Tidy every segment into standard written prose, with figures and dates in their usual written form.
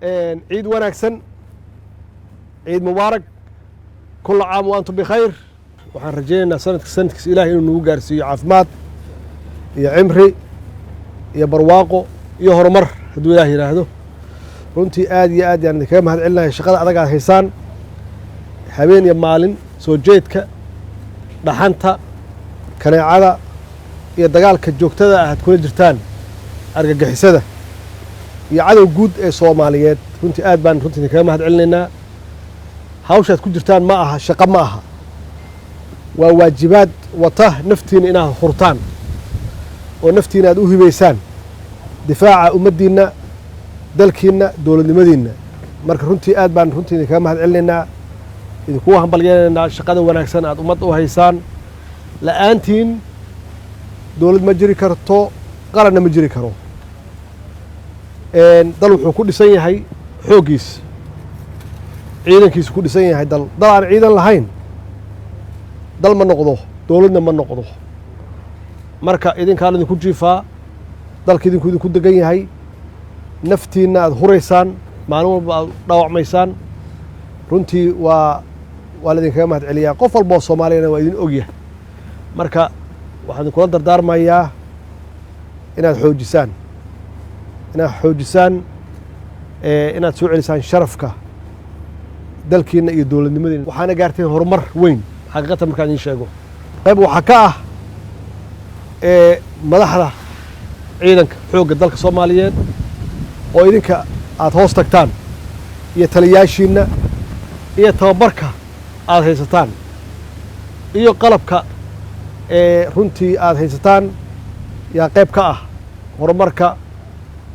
Ciid wanaagsan, ciid mubaarak, كل عام وأنتم بخير. Waxaan rajaynaynaa sanadka sanadkiisa Ilahay inuu nagu gaarsiiyo caafimaad iyo cimri iyo barwaaqo iyo horumar, hadduu Ilaah yidhaahdo. Runtii aad iyo aad yaan idinkaga mahad celinaya shaqada adag aad haysaan, habeen iyo maalin soo jeedka, dhaxanta, kaneecada iyo dagaalka joogtada ah aad kula jirtaan argagixisada iyo cadow guud ee Soomaaliyeed. Runtii aad baan runtii idinkaga mahad celinaynaa. Hawshaad ku jirtaan ma aha shaqo, ma aha, waa waajibaad wata naftiina inaad hurtaan oo naftiina aad u hibaysaan difaaca ummaddiinna, dalkiinna, dowladnimadiinna. Marka runtii aad baan runtii idinkaga mahad celinaynaa, idinkugu hambalyeynaynaa shaqada wanaagsan aad ummadda u haysaan. La-aantiin dowlad ma jiri karto, qaranna ma jiri karo. Dal wuxuu ku dhisan yahay xooggiis, ciidankiisu ku dhisan yahay. Dal aan ciidan lahayn dal ma noqdo, dowladna ma noqdo. Marka idinkaan idinku jiifaa, dalka idinku idinku degan yahay, naftiinna aad huraysaan, maalin walba aad dhaawacmaysaan. Runtii waa laidinkaga mahad celiyaa. Qof walba oo Soomaaliyana waa idin ogyahay. Marka waxaan idinkula dardaarmayaa inaad xoojisaan, inaad soo celisaan sharafka dalkiina iyo dowladnimadiina. Waxaana gaarteen horumar weyn xaqiiqatan markaan idiin sheego. Qayb waxaa ka ah madaxda ciidanka xoogga dalka Soomaaliyeed oo idinka aada hoos tagtaan, iyo taliyaashiinna, iyo tababarka aada haysataan, iyo qalabka ee runtii aada haysataan yaa qayb ka ah horumarka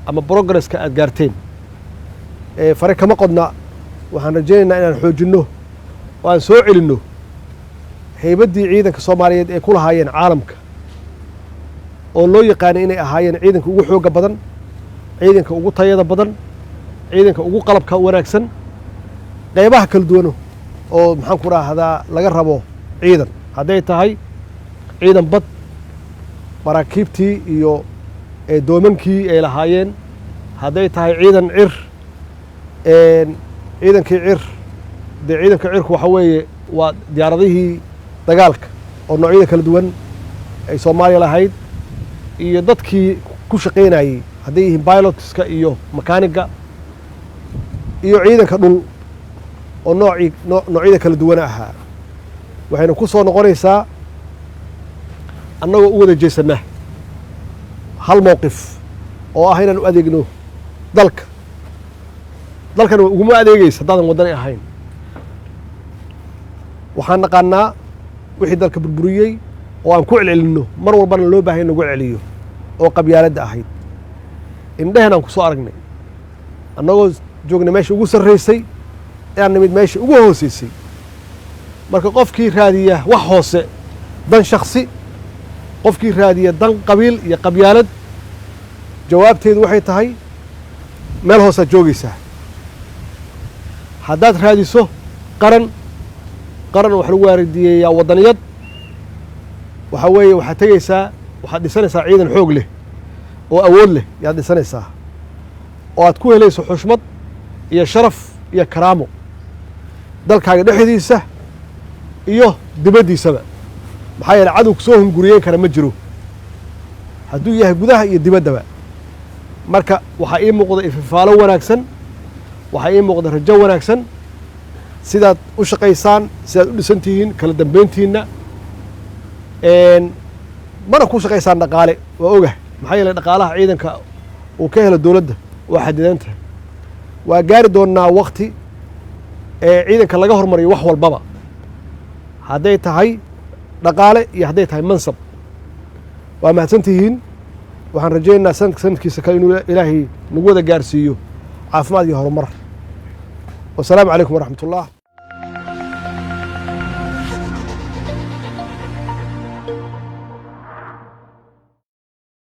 ama progresska aada gaarteen. Fare kama qodna. Waxaan rajaynaynaa inaan xoojinno oo aan soo celinno haybaddii ciidanka Soomaaliyeed ay ku lahaayeen caalamka, oo loo yaqaanay inay ahaayeen ciidanka ugu xoogga badan, ciidanka ugu tayada badan, ciidanka ugu qalabka wanaagsan, qaybaha kala duwano oo, maxaan ku raahdaa, laga rabo ciidan, hadday tahay ciidan bad, maraakiibtii iyo doomankii ay lahaayeen, hadday tahay ciidan cir, ciidankii cir. Dee ciidanka cirku waxa weeye waa diyaaradihii dagaalka oo noocyada kala duwan ay Soomaaliya lahayd, iyo dadkii ku shaqaynayey, hadday yihiin pilotska iyo makaaniga, iyo ciidanka dhul oo noocii noocyada kala duwana ahaa. Waxayna ku soo noqonaysaa annagoo u wada jeesanna hal mowqif oo ah inaan u adeegno dalka. Dalkana uguma adeegaysa haddaadan waddani ahayn. Waxaan naqaanaa wixii dalka burburiyey oo aan ku celcelinno mar walbana loo bahay in lagu celiyo, oo qabyaaladda ahayd. Indhehen aan ku soo aragnay annagoo joognay meesha ugu sarraysay inaan nimid meesha ugu hooseysay. Marka qofkii raadiya wax hoose, dan shaksi, qofkii raadiya dan qabiil iyo qabyaalad, jawaabteedu waxay tahay meel hoosaad joogaysaa. Haddaad raadiso qaran, qaran wax lagu waardiyeeyaa waddaniyad, waxaa weeye waxaad tegeysaa, waxaad dhisanaysaa ciidan xoog leh oo awood leh yaad dhisanaysaa, oo aad ku helayso xushmad iyo sharaf iyo karaamo dalkaaga dhexdiisa iyo dibaddiisaba. Maxaa yeele, cadowku soo hunguriyeyn kara ma jiro, hadduu yahay gudaha iyo dibaddaba. Marka waxaa ii muuqda ififaalo wanaagsan, waxaa ii muuqda rajo wanaagsan sidaad u shaqaysaan, sidaad u dhisan tihiin, kala dambeyntiinna. Mana ku shaqaysaan dhaqaale, waa ogah. Maxaa yeeley, dhaqaalaha ciidanka uu ka helo dowladda waa xadidan tahay. Waa gaari doonnaa wakti ee ciidanka laga hormariyo wax walbaba, hadday tahay dhaqaale iyo hadday tahay mansab. Waa mahadsan tihiin. Waxaan rajaynaynaa sanadka sanadkiisa kale inuu Ilaahay nagu wada gaarsiiyo caafimaad iyo horumar. Wasalaamu calaykum waraxmat ullah.